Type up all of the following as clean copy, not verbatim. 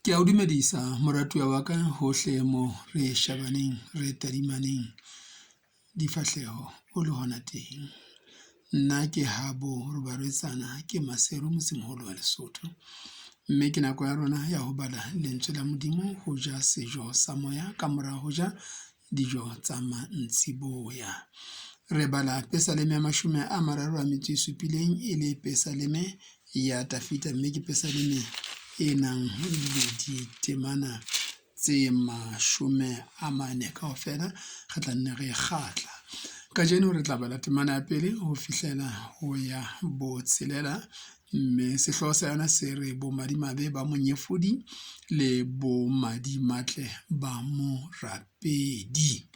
Ke a o dumedisa moratuwa wa ka hohle mo re shebaneng, re tadimaneng difahleho o le hona teng. Nna ke habo re barwetsana ke Maseru motsemoholo wa Lesotho. Mme ke nako ya rona ya ho bala lentswe la Modimo, ho ja sejo sa moya ka mora ho ja dijo tsa mantsiboya. Re bala Pesaleme ya 37 e le Pesaleme ya Tafita, mme ke Pesaleme e nang le ditemana tse 40 kaofela. Re tla nne re e kgatla. Kajeno re tla bala temana ya pele ho fihlela ho ya botshelela, mme sehlooho sa yona se re bomadimabe ba monyefodi le bomadimatle ba morapedi.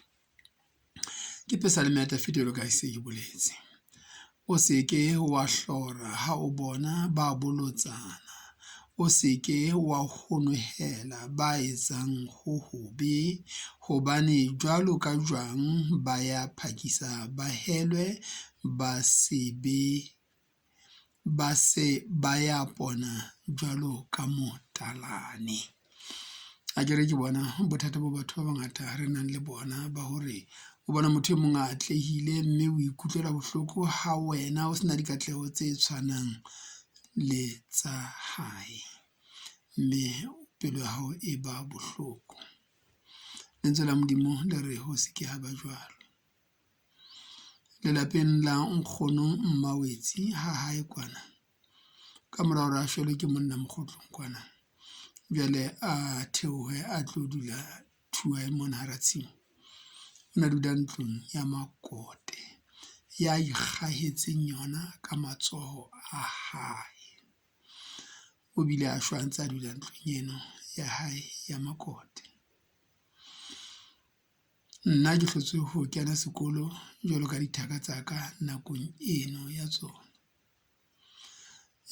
Ke Pesaleme ya Dafida jwalo ka ha se ke boletse. O se ke wa hlora ha o bona ba bolotsana, o se ke wa honohela ba etsang ho hobe, hobane jwalo ka jwang ba ya phakisa ba helwe, ba se be ba se ba ya pona jwalo ka motalane. Akere ke bona bothata bo batho ba bangata re nang le bona ba hore o bona motho e mong a atlehile mme o ikutlwela bohloko ha wena o se na dikatleho tse tshwanang le tsa hae, mme pelo ya hao e ba bohloko. Lentswe la Modimo le re ho se ke ha ba jwalo. Lelapeng la nkgono Mmawetsi ha hae kwana, ka mora hore a shwelwe ke monna Mokgotlong kwana, jwale a theohe a tlo dula Thuwae mona hara tshimo. O na dula ntlong ya makote, ya ikgahetseng yona ka matsoho a hae. O bile a shwa a ntse a dula ntlong eno ya hae ya makote. Nna ke hlotswe ho kena sekolo jwalo ka dithaka tsa ka nakong eno ya tsona.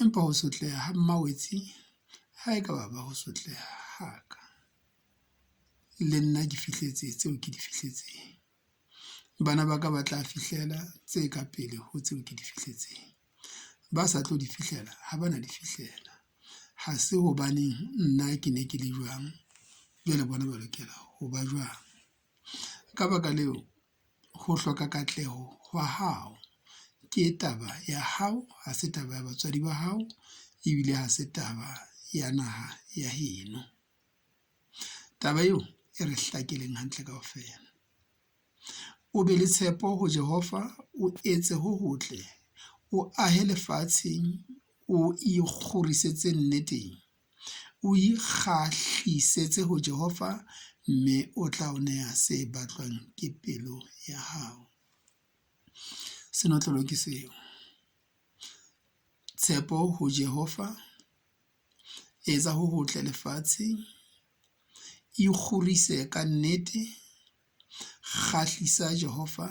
Empa ho sotleha ha Mmawetsi ha e ka ba ba ho sotleha ha ka. Le nna ke fihletse tseo ke di fihletseng. Bana ba ka ba tla fihlela tse ka pele ho tseo ke di fihletseng. Ba sa tlo di fihlela ha ba na di fihlela. Ha se hobaneng nna ke ne ke le jwang, jwale bona ba lokela ho ba jwang. Ka baka leo, ho hloka katleho hwa hao ke taba ya hao, ha se taba ya batswadi ba hao, ebile ha se taba ya naha ya heno. Taba eo e re hlakeleng hantle kaofela. O be le tshepo ho Jehova, o etse ho hotle, o ahe lefatsheng, o ikgorisetse nneteng, o ikgahlisetse ho Jehova, mme o tla o neha se batlwang ke pelo ya hao. Senotlolo ke seo. Tshepo ho Jehova, etsa ho hotle lefatsheng, ikgorise ka nnete, kgahlisa Jehova,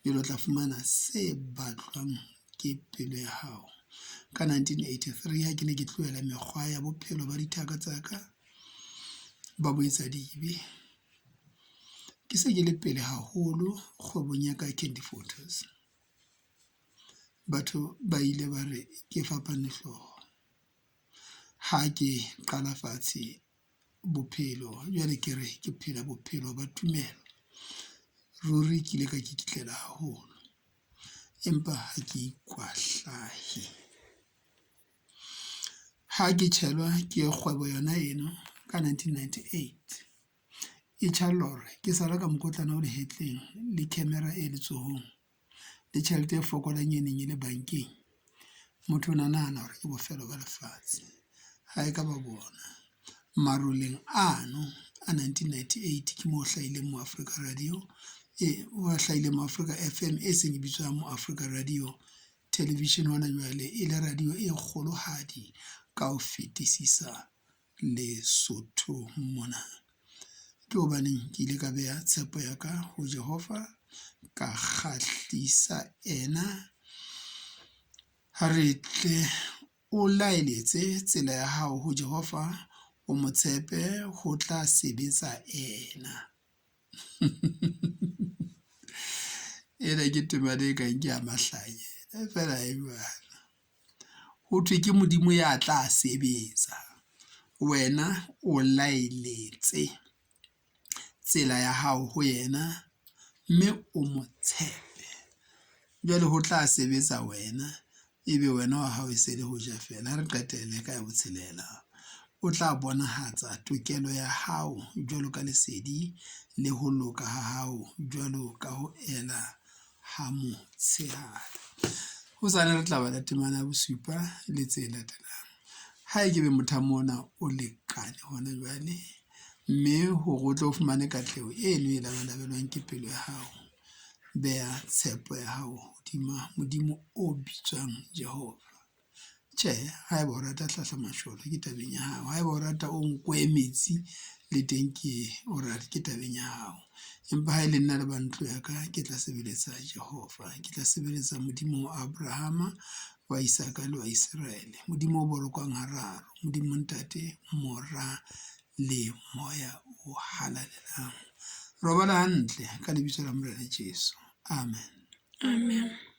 jwale o tla fumana se batlwang ke pelo ya hao. Ka 1983 ha ke ne ke tlohela mekgwa ya bophelo ba dithaka tsa ka ba boetsadibe. Ke se ke le pele haholo kgwebong ya ka Candy Photos. Batho ba ile ba re ke fapane hlooho. Ha ke qala fatshe bophelo jwale ke re ke phela bophelo ba tumelo. Ruri ke ile ka kikitlela haholo, empa ha ke ikwahlahe. Ha ke tjhelwa ke kgwebo yona eno ka 1998, e tjha lore, ke sala ka mokotlana o lehetleng le camera e letsohong le tjhelete e fokolang e neng e le bankeng. Motho o na nahana hore ke bofelo ba lefatshe. Ha e ka ba bona maroleng ano a 1998 ke moo ho hlahileng Moafrika Radio e ho hlahileng Moafrika FM e seng e bitswa Moafrika Radio Television hona jwale e le radio e kgolohadi ka ho fetisisa Lesotho mona. Ke hobaneng ke ile ka beha tshepo ya ka ho Jehova, ka kgahlisa ena. Ha re tle o laeletse tsela ya hao ho Jehova, o mo tshepe ho tla sebetsa ena. Ena ke temana e kang ke ya mahlanya feela e jwalo. Ho thwe ke Modimo ya tla sebetsa. Wena o laeletse tsela ya hao ho yena mme o mo tshepe. Jwale ho tla sebetsa wena, ebe wena wa hao e se le ho ja feela. Ha re qetelle ka ya botshelela. O tla bonahatsa tokelo ya hao jwalo ka lesedi le ho loka ha hao jwalo ka ho ela ha motshehare. Hosane re tla bala temana ya bosupa le tse latelang. Ha e ke be mothamo ona o lekane hona jwale, mme hore o tle o fumane katleho eno e labalabelwang ke pelo ya hao, beha tshepo ya hao hodima Modimo o bitswang Jehova. Tjhe, haeba o rata hlahlamasholo ke tabeng ya hao. Haeba o rata o nkoe metsi le teng ke o ke tabeng ya hao. Empa ha e le nna le ba ntlo ya ka, ke tla sebeletsa Jehova. Ke tla sebeletsa Modimo wa Abrahama, wa Isaka le wa Iseraele. Modimo o bolokwang hararo. Modimo Ntate, Mora le Moya o Halalelang. Robala hantle ka lebitso la Morena Jesu. Amen. Amen.